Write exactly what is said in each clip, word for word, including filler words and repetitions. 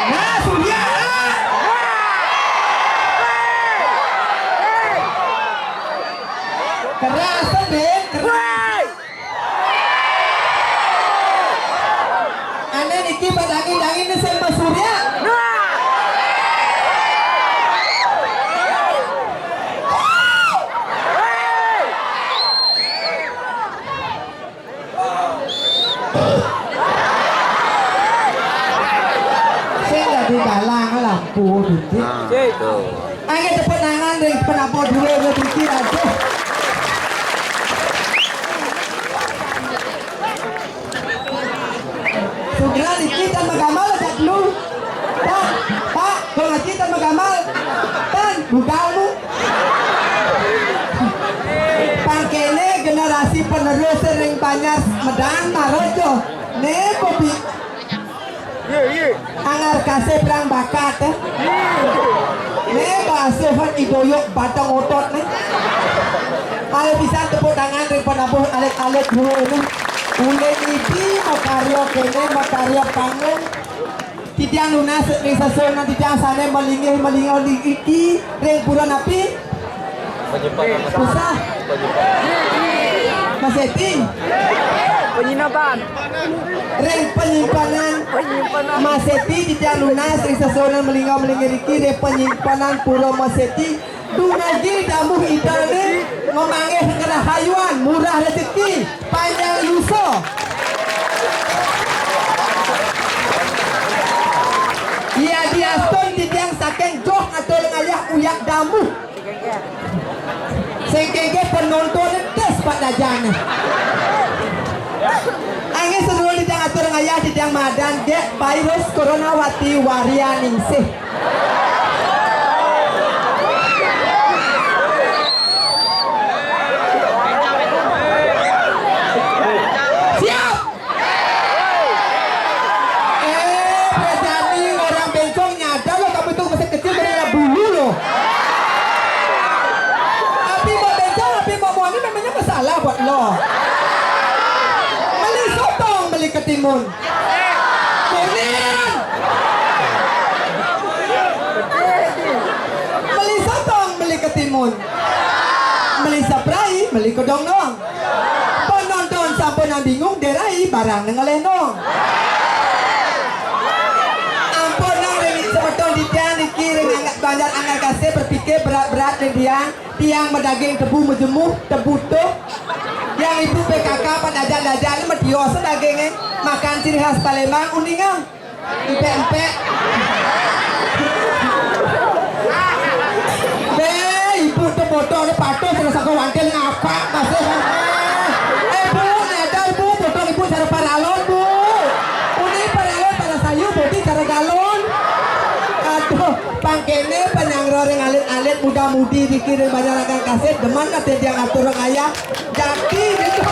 Nah, Surya, ah. Keras, Dek, keras. Ane niki badangin-dangin ni sing Mas Surya. Sing dadi dalang lampu titik. Nah, tuh. Ayo tepuk tangan ring penabuh duwe, duwe titik aja. Sugra niki tan magamal aja dulu. Pak, Pak, kalau ngaji tan magamal. Tan, budalmu. Pangkene generasi penerus ring Banjar Medan maraja. Ne kopi. Anggar kasih perang bakat, eh. Ne basuhan idoyok batang otot ne. Ayo pisan tepuk tangan ring penabuh alit-alit dulu ini. Ulih niki makarya kene, makarya panggung. Titiang nunas ring sesuunan titiang sane malinggih, malinggih iki ring pura napi? Penyimpanan. Susah. Penyimpanan. Maseti. Penginapan. Ring penyimpanan. Penyimpanan. Maseti titiang nunas ring sesuunan malinggih, malinggih iki ring penyimpanan Pura Maseti. Dumugi damuh idane mamanggih kerahayuan, murah rezeki, panjang yusa. Iya diastun titiang saking Joh Ngatur Ngayah Uyak Damuh. Sing kengke penonton tes pak dajane. Angin sedulur titiang atur ngayah titiang madan gek virus coronawati varian ningsih. Siap. Eh, berani orang bencong nyadar lo, kamu itu masih kecil, kena bulu lo. Tapi mau bencong, tapi mau muani, memangnya masalah buat lo. Beli sotong, beli ketimun. Kunin. Beli sotong, beli ketimun. Beli saprai, beli kedong dong. Penonton sampun nang bingung, derai barang nang ngelenong. Ampun nang ring semeton titiang niki ring Angga-, Banjar Anggar Kasih berpikir berat-berat ring tiang. Tiang madaging tebu majemuh, tebu tuh. Yang ibu P K K pan dajal-dajal matios daginge. Makan ciri khas Palembang, uningang. Empek-empek. Be, ibu tu botol ni patuh kena saka wantil ngapa masih. Eh, Bu, nyadar, Bu, botol ibu cara paralon, Bu. Uni paralon, para sayur, bodi cara galon. Aduh, pangkene panyangro ring alit-alit muda-mudi niki ring Banjar Anggar Kasih, demen ate dia ngatur ngayah. Jati gitu.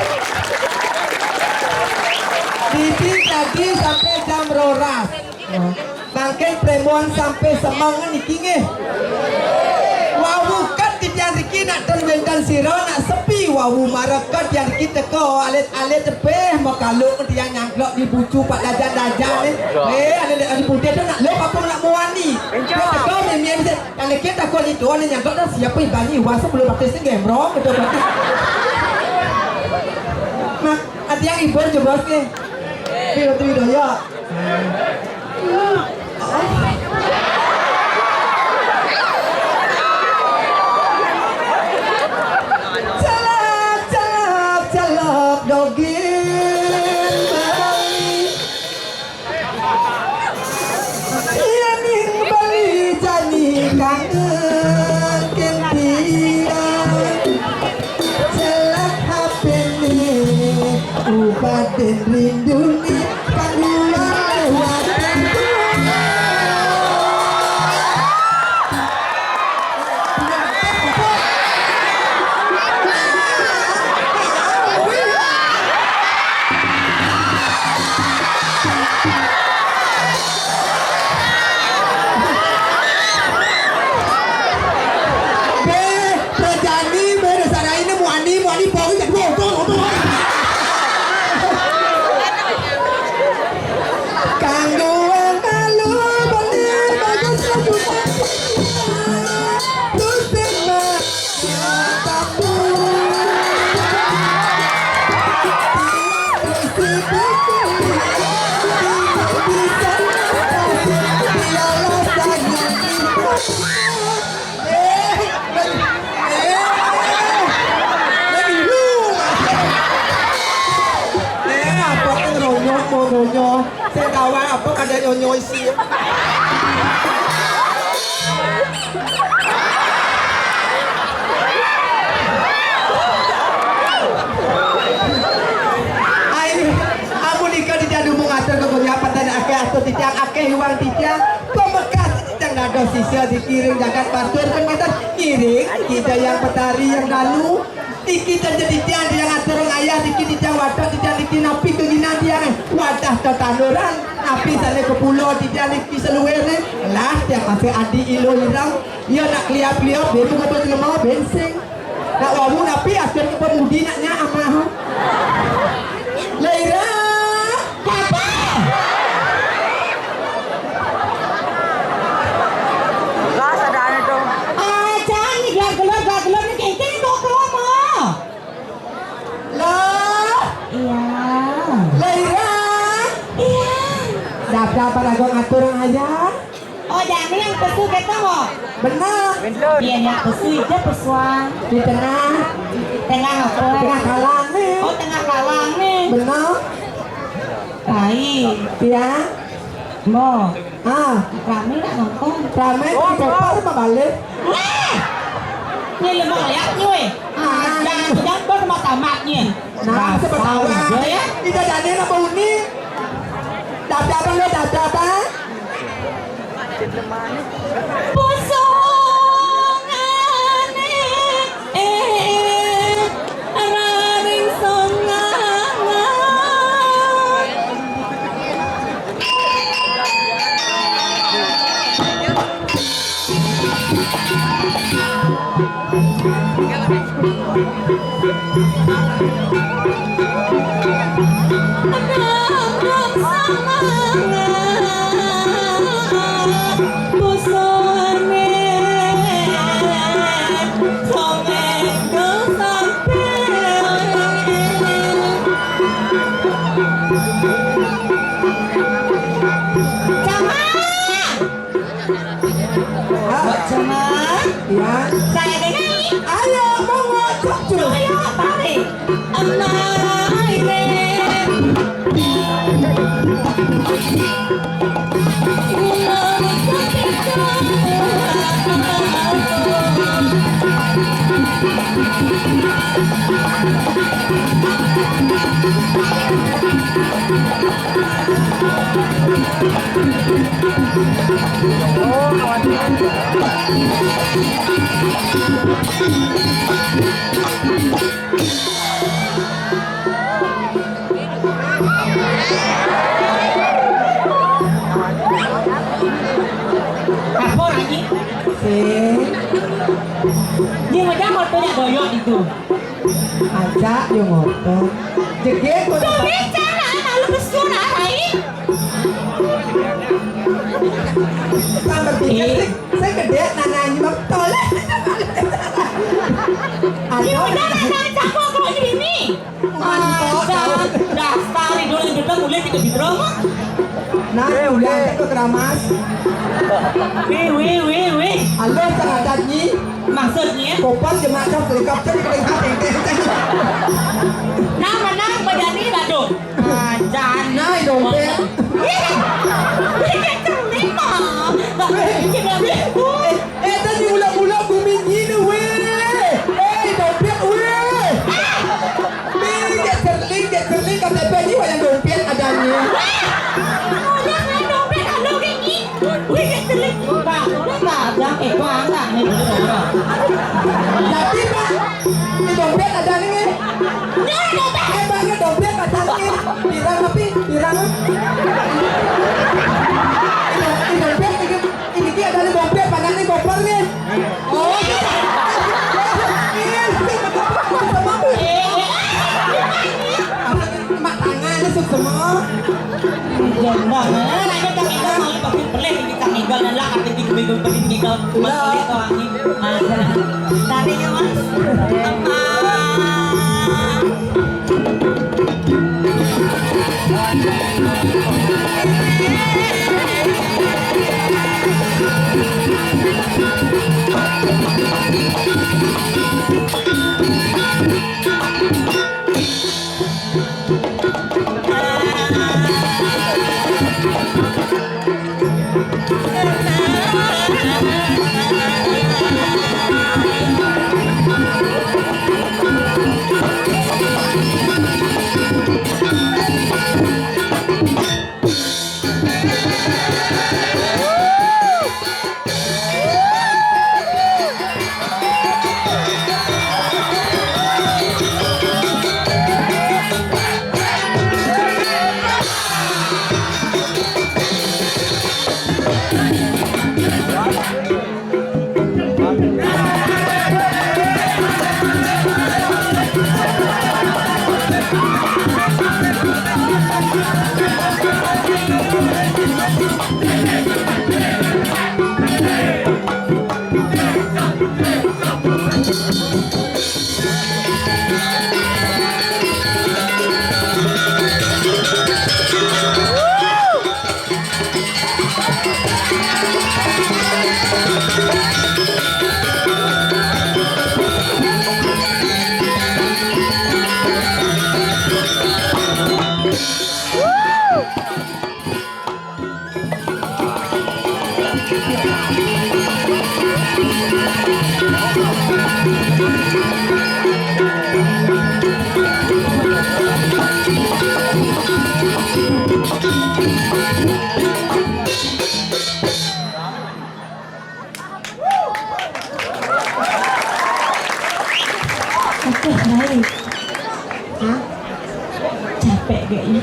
Didi tadi sampai jam roras. Mangkin premuan sampai semeng niki nggih. Wau kan titiang niki nak ten wénten sira nak sepi Wau mareket yang kita ko alit-alit tepeh makaluk dia nyangklok di bucu pak dajan-dajan ni. Eh, alit-alit putih tu nak lok apa nak muani. Dia teko mimi bisa. Kalau kita ko itu ni nyangklok dah siapa ibani wasa belum pakai sing gembrong betul betul. Nah, ada yang ibu jebos ni. Dia tu ya. Celap, celap, celap, dogin Bali. Yening Bali jani kangen kentian. Celap hapene ubatin rindu ni kan luar lewat. Be, Prajani, be, dasar aine muani, muani, pori, jadi botol, botol. Kanggo wong malu, bener, bagus, bagus. Terus, Bima. Eh, apa tuh ngeronyo, mau ngeronyo? Saya tahu apa kada nyonyo isi. Ai, amun ika titiang dumung atur kegunyapan dan akeh atur titiang akeh iwang titiang. Pemekas titiang dados sisia dikiring jagat batur kan kita ngiring kita yang petari yang dalu. Iki dan jadi tiang tiang atur ayah iki titiang wadah titiang iki napi keginan tiang wadah tetanduran napi sana ke pulau titiang iki seluirnya lah tiang masih adi ilo irang. Iya nak kliap-kliap, ben buka baju lemah, ben sing. Nak wawu napi akhir ke pemudi naknya amah. Leira. Papa. Lah sadane dong. Ah, jangan ni gelar-gelar, gelar-gelar ni kengkeng kok kau mah. Lah. Iya. Leira. Iya. Daftar pada gua ngatur aja. Oh, jani yang pesu kita mo. Bener. Iya, yang pesu itu pesuang. Di tengah. Tengah apa? Tengah kalang nih. Oh, tengah kalang nih. Bener. Baik. Iya. Mo. Ah. Rame nak nonton. Rame di depan sama balik. Wah. Ini lemah lihat nih, weh. Ah, jangan jangan kau rumah tamatnya. Nah, siapa tahu. Iya ya. Kita jadian apa uni? Dada apa lo dada apa? Posongane, eh, raring songangan. Sama. Mbok Jamal. Ya. Saya dengar. Ayo, monggo, cocok. Ayo, tarik. Amai re. Apa lagi? Sing. Dia macam motornya goyok itu. Ajak yo ngotot. Jegek kok. Kok becak nak malu pesun nak tai? Tambah pikir sih, saya gede nak nyanyi betul. Aduh. Udah nak nyanyi cakok kalau ini. Mantap. Dasar idol idol mulai kita di drama. Nah, udah itu keramas. Wih, wih, wih, wih. Aldo sangat nyi. Maksudnya? Kopas cuma ada helikopter di tengah teng teng teng. Nah, menang bejani badung. Nah, jangan. Nah, dompet. Ih, ih, cermin mah. Ih, ih, ih, tadi mula-mula booming gini, weh. Eh, dompet, weh. Nih, get cermin, get cermin, K T P ini banyak dompet adanya. Udah, saya dompet, aduh, kayak gini. Wih, celik. Pak, udah tajam, eh, bangga nih. Jadi, Pak, ini dompet ada nih. Ini dompet. Eh, Pak, ini dompet ada nih. Pirang, tapi pirang. Ini dompet, ini, ini ki ada nih dompet, mana nih koper nih. Oh, iya. Iya, iya. Sama, Bu. Mak tangan, ini semua. Jombang. Nah, ini Kang Igal mau pasti pelih ini Kang Igal dan lah kata di Kang Igal pelih Kang Igal. Mas pelih tuh angin. Nah, tadi ya, Mas. Apa? Aduh, baik. Hah? Capek kayaknya.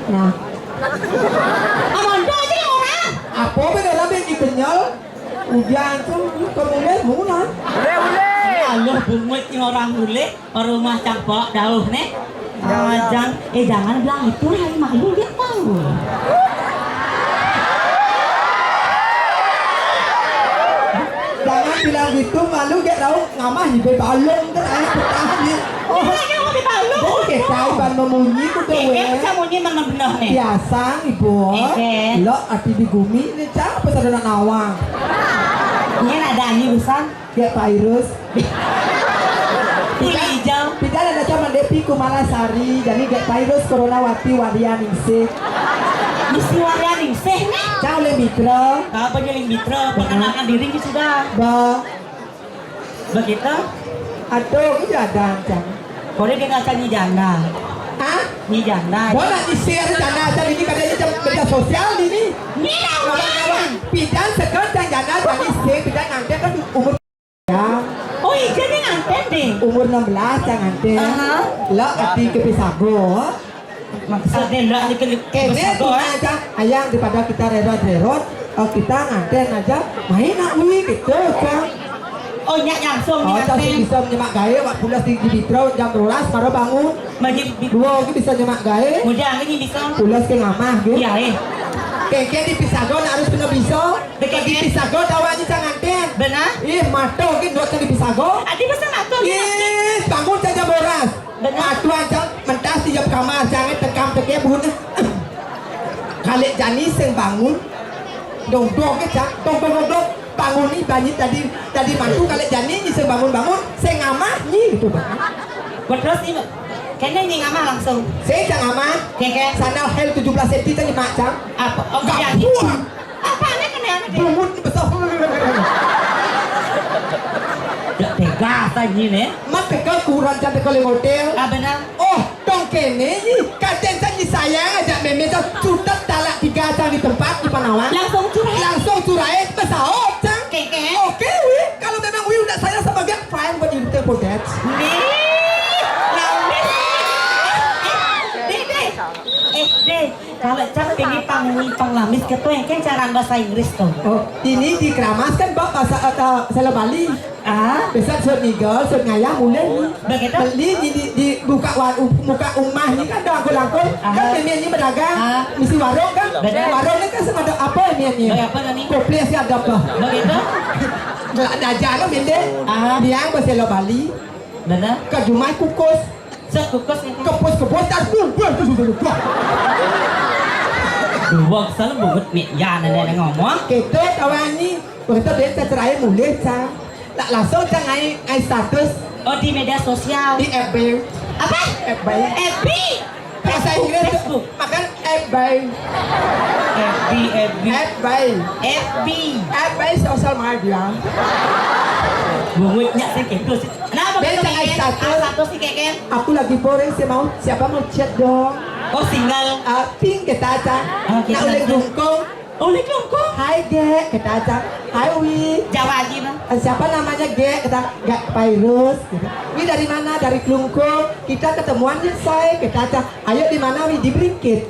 Nah. Amondo aja orang. Apa beda lah, Bek, kenyal? Udah antum kemudian mulai. Boleh, boleh. Aluh bungut ni orang mulai. Rumah campok dauh nih. Jangan, eh, jangan bilang itu, hari malu dia tahu. Jangan bilang gitu, malu dia tahu ngamah ibe balong terus ayo bertahan ya. Oh, dia mau dibalong. Oke, tahu ban memunyi ku tuh. Oke, weh. Bisa munyi mana benar nih. Biasa, Ibu. Oke. Lo ati di gumi nih, cak, apa sadana nawang. Ini ada ni urusan. Gek virus. Kulit hijau. Pidan ada sama Depi Kumala Sari, jadi gek virus corona wati warian ningsih. Mesti warian ningsih nih. Cau le mitra. Apa je ling mitra? Perkenalkan diri ki sudah. Ba. Begitu? Aduh, iya dan cang. Boleh dia ngaca ni janda. Hah? Ni janda. Boleh ni share janda aja ini katanya jam media sosial ini. Ni lawan. Pidan segan cang janda jadi sih pidan nanti kan umur Ya. Oh, iya, dia nganten deh. Umur enam belas, jangan nganten. Aha. Lo ati ke pisago. Maksudnya lo ati ke kene pisago, tuh eh? Aja, ayang daripada kita rerot-rerot, oh, kita nganten aja, main nak wi gitu, kan. Oh, nyak langsung. Oh, nyak sing bisa nyemak gaé, wak pules di, di Bitro jam dua belas, mara bangun. Bagi bi- Dua lagi bisa nyemak gaé. Mudah lagi bisa. Pules ke ngamah, gitu. Iya, eh. Kéké di Pisago nak harus kena bisa. Kéké. Di Pisago tawannya jangan ten. Benar. Ih, mato ki dua kali Pisago. Adi bisa mato. Ih, bangun saja boras. Benar. Mato aja mentas di kamar, jangan tekam tekebun. Kalek jani sing bangun. Dong dong ke cak, dong dong dong dong. Bangun ni banyi tadi, tadi mantu kalek jani ni sing bangun-bangun, sing ngamah ni gitu, Bang. Buat terus ni, kena ni ngamah langsung. Sing cak ngamah. Keke. Sandal hel tujuh belas senti tadi mak cak. Apa? Oh, gak jadi. Buang. Apa ni kena anak dia? Bungut ni besar. Dak tega saja ni. Mat tega kurang cak tega hotel. Ah, benar. Oh, dong kene ni. Kaden sa ni sayang aja mémé sa cutet talak tiga cang di tempat di Panawan. Langsung curai. Langsung curai, besaut cang. Keke. Oke, wi. Kalau memang wi udah sayang sama dia, fine, but you take for that. Nih, lamis. Eh, deh, deh. Eh, deh. Kalau cang pingin pangui panglamis ke tu, yang kan cara bahasa Inggris tu. Oh, ini di Keramas kan, Mbak, bahasa, eh, Sela Bali. Ah. Besar sud nigel, sud ngayah mulai. Begitu? Beli di, di, di buka warung, buka rumah ni kan ada angkul-angkul. Aha. Kan ini, ini berdagang, ah, mesti warung kan? Benar. Warung ni kan sama ada apa ini, ini? Baik apa ni? Kopli sih ada apa? Begitu? Gelak daja lo mende. Aha. Dia yang berselo Bali. Benar. Ke rumah kukus. Set kukus ni. Kepus-kepus, tas kukus. Dua kesal bungut ni. Ya, nene ngomong. Kita kawan ni. Begitu dia tercerai mulai, cang. Tak langsung cang ngai, ngai status. Oh, di media sosial. Di F B. Apa? F B. F B. Bahasa Inggris tu. Facebook. Makan F B. F B, F B. F B. F B. F B social media. Bungutnya sih gitu sih. Kenapa? Dia betul, cang ngai status. Ah, status sih, Keke. Aku lagi boring sih, mau. Siapa mau chat dong? Oh, single. Ah, pink kita aja. Oh, kita nak uling aja. Dungkung. Oleh Klungkung. Hai, Gek, kata aja. Hai, Wi. Jawa lagi, Bang. Eh, siapa namanya Gek? Kata, Gek Virus. Gitu. Wi, dari mana? Dari Klungkung. Kita ketemuannya, say, kata aja. Ayo, di mana, Wi? Di Bringkit.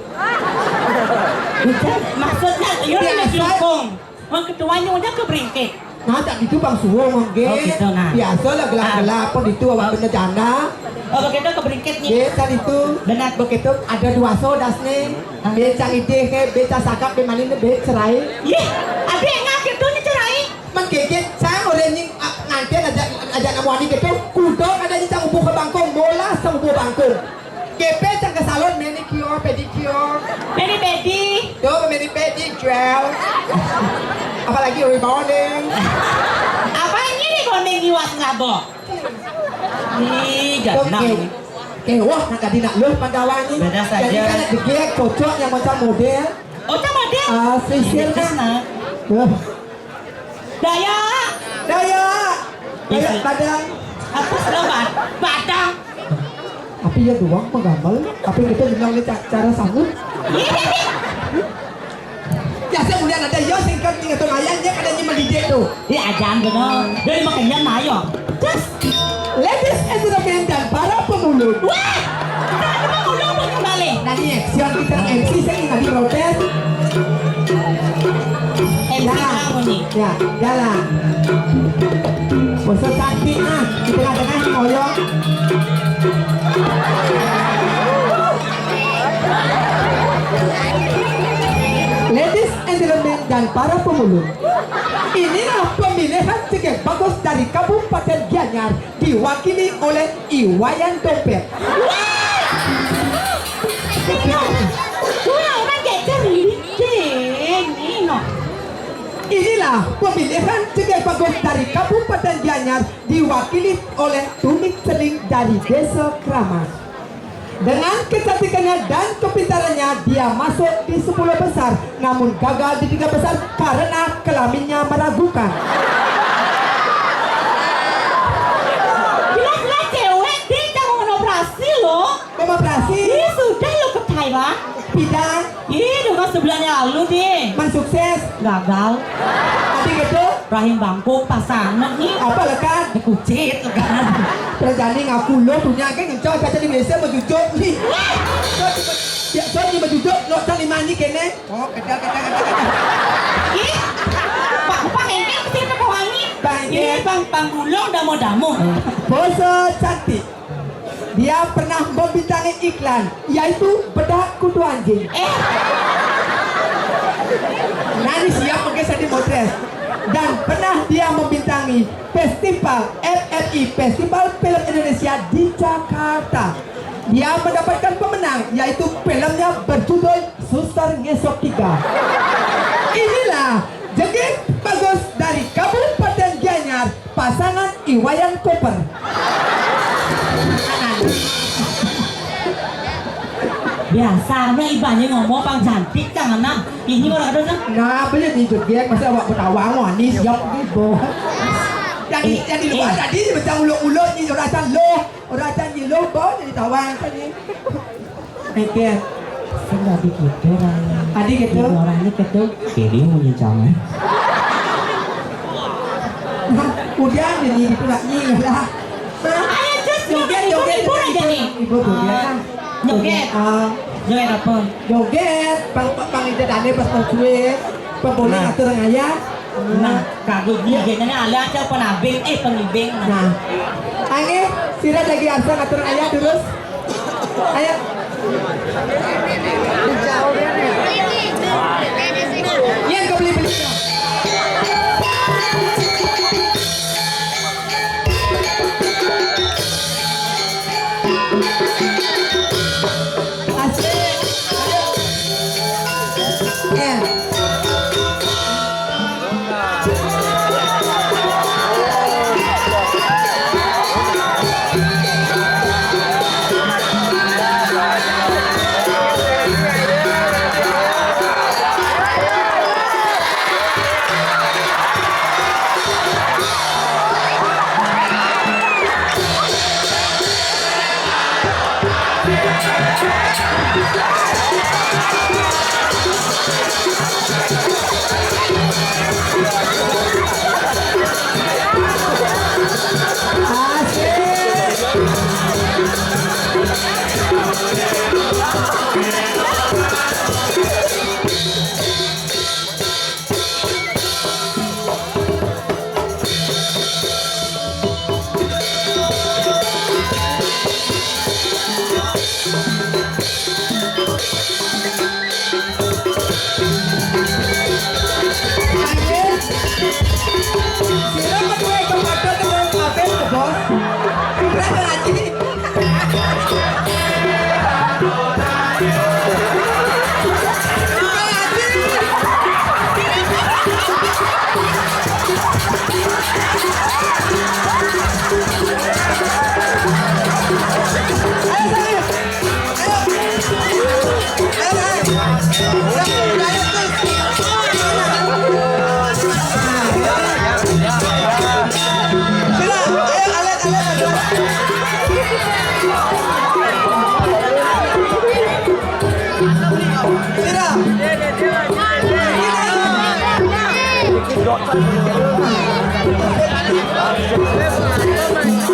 Bukan, maksudnya, iya, di Klungkung. Wong ketuanya udah ke Bringkit. Nah, tak gitu, Bang Suwung, Bang, Gek. Oh, gitu, nah. Biasa lah, gelap-gelap, pun itu, awak bener janda. Oh, begitu ke Bringkit ni. Gek, tadi tu. Benar. Begitu, ada dua sodas ni. Be cang idih ke, be cang sakap, be malin, be cerai. Yeh, abi ngah gitu ni cerai. Man keke, cang orang ni, ah, nganten aja, aja nak wani gitu. Kudo kada ni cang ubuh ke bangkung, bola cang ubuh bangkung. Gepe cang ke salon, manicure, pedicure. Pedi-pedi. Tu, mani pedi, gel. Apalagi rebonding. Apa ini rebonding iwas ngabok? Ih, jangan. Oke. Oke, wah, nak tadi nak luh pandawan ni. Beda saja. Jadi kan nak degek, cocok yang macam model. Oh, macam model? Ah, sisir. Terus, kan? Nah. Duh. Daya. Daya. Daya. Isi. Padang. Apa selamat? Padang. Tapi ya doang menggambar, tapi kita bilang ni ca-, cara sambut. Iya, iya, iya. Ya, saya mulia ada ya, singkat ni, ngetung ayam, dia kadang ni mendidik tu. Iya, ajan benar. Dia makan jam ayo. Terus, ladies and gentlemen dan para pemulung. Wah! Para pemulung pun kembali. Nah, ni, siang kita M C saya ni tadi protes. M C kamu ni. Ya, jalan. Bosan cantik ah, di tengah-tengah ni koyok. Ladies and gentlemen dan para pemulung, inilah pemilihan cegek bagus dari Kabupaten Gianyar, diwakili oleh Iwayan Dompet. Wah! Wah, orang geger ni. Ceng, ni, no. Inilah pemilihan cegek bagus dari Kabupaten Gianyar, diwakili oleh Tumit Seling dari Desa Keramat. Dengan kecantikannya dan kepintarannya, dia masuk di sepuluh besar, namun gagal di tiga besar karena kelaminnya meragukan. Jelas-jelas cewek, dia jangan operasi loh. Operasi? Ih, sudah lo ke Thailand. Bidang? Ih, udah sebulan yang lalu deh. Man sukses? Gagal. Tapi gitu? Rahim bangkuk, pasangan nih. Apa lekan? Dikucit lekan. Terjadi ngaku lo punya kan ngencok kata di Malaysia mau jujur nih. Wah! Dia so ni mau jujur, lo tak lima ni kene. Oh, kena, kena, kena, kena. Ih, Pak, Pak Engkel mesti ke wangi. Bang Ini pang, pang bulung damo-damo. Basa cantik. Dia pernah membintangi iklan, yaitu bedak kutu anjing. Eh. Nani siap pakai sandi motres. Dan pernah dia membintangi festival F F I, Festival Film Indonesia di Jakarta. Dia mendapatkan pemenang, yaitu filmnya berjudul Suster Ngesot Tiga. Inilah Jegég Bagus dari Kabupaten Gianyar, pasangan I Wayan Koper. Biasanya ibanya ngomong pang cantik kan, nah. Ini orang ada, nah. Nah, boleh di Jegég, masa awak Betawi, wah, ni siap ni, boh. Jadi, eh, jadi luar eh. Tadi macam ulok-ulok ni, orang asal loh. Orang asal ni loh, boh, jadi tawang tadi. Mikir. Sing tadi gitu, Rai. Tadi gitu? Ini orang ini gitu. Jadi mau nyencang, eh. Nah, udah, jadi gitu lah, ni lah. Ayo, Jus, joget, joget, joget, joget, joget. Ibu, ibu, joget, ah. Joget. Ah. Joget apa? Joget, pang, pang, pang, ida dane pas mau cuy. Pemboleh. Nah. Atur ngayah. Nah, kagok ni, jogetnya ni ala aja penabing, eh, pengibing. Nah. Nah. Angin, sira lagi asal atur ngayah terus. Ayo. Yang kau beli-beli. Asik. Eh.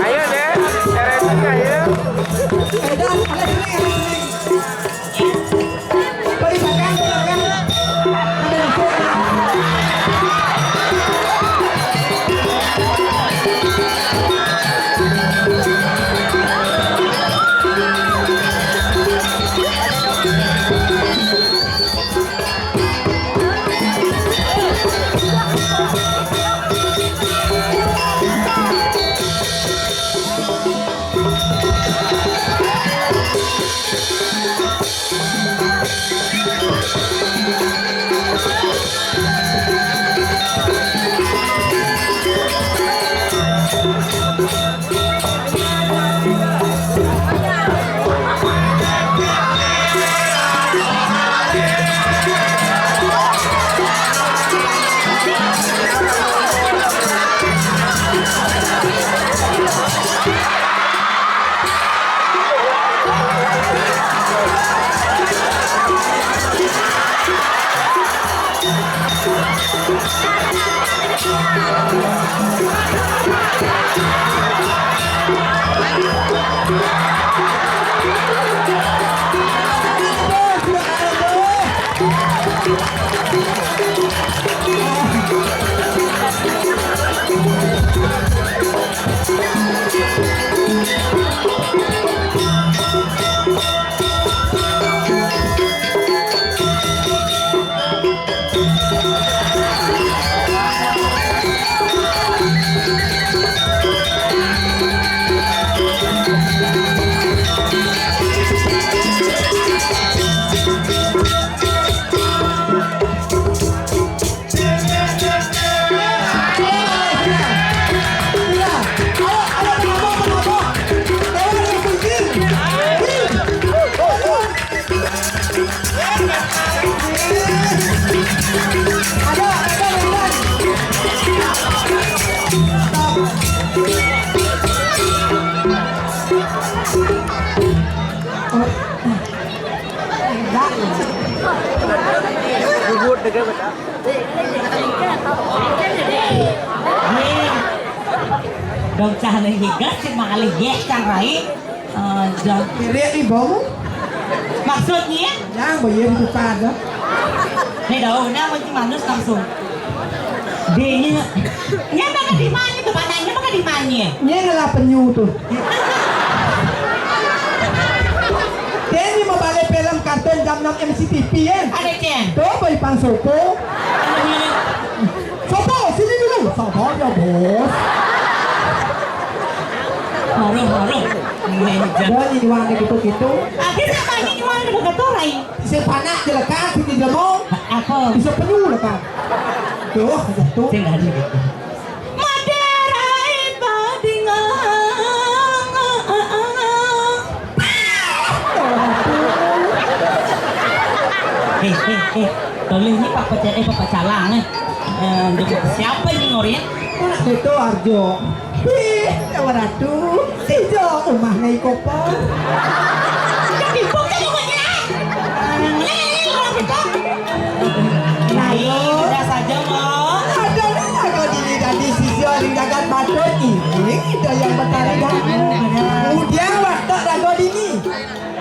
Ayo, Dek. Ayo. Ribut dengan. Nih. Dong cah lagi gas, cing mangalih yeh, cang rai. Eh, jang. Kiri ibu. Maksudnya? Yang bayar itu pada. Nih, daun, nah, mesti manus langsung. Dia, nya bakal di mana tuh? Panahnya bakal di mana? Nya ngelah penyu tuh. Dia ini mau balik film kartun jam enam M C T V, ya? Ada, Cen. Tuh, boy pang sopo. Sopo, sini dulu. Sabar ya, Bos. Haruh, haruh. Meja. Boy, ini wani gitu-gitu. Akhirnya apa ini wani gitu, Rai? Sing panak jelekan, sing jelema. Apa? Bisa penyu lekan. Tuh, ada tuh. Sing ada gitu. Madara ipadingang. Eh, eh, eh. Tolong ini Pak Pecah, eh, Pak Pecalang, eh. Eh, untuk siapa ini ngorien? Itu Arjo. Ih, ya Ratu, si Jo umah ngai kopo. Jadi bukan umahnya. Nah, ini orang itu. Nah, ini udah saja, Mo. Ada nih, ada dini tadi sisi orang jagat patut ini. Ada yang bertari dah. Kemudian waktu rago dini.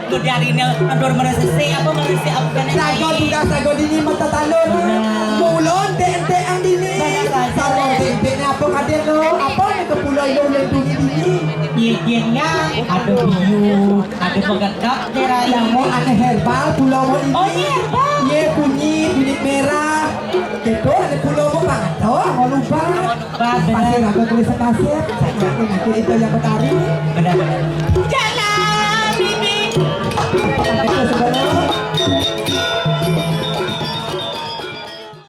Tuh diarine endur meresese apa meresese apa kene. Sago tugas sago dini mata tandur. Bener. Mulon tente ang dini. Bener, bener. Sago tente apa kadir lo? Apa ni ke pulau lo yang dini dini? Iya, iya, iya. Ada biu, ada pengedap deh, Rai. Yang mau ada herbal pulau ini. Oh, iya, herbal. Iya, kunyit, kunyit merah. Itu ada pulau mau patah, mau lupa. Bener. Pasir apa tulisan pasir? Saya itu yang bertari. Bener, bener. Jangan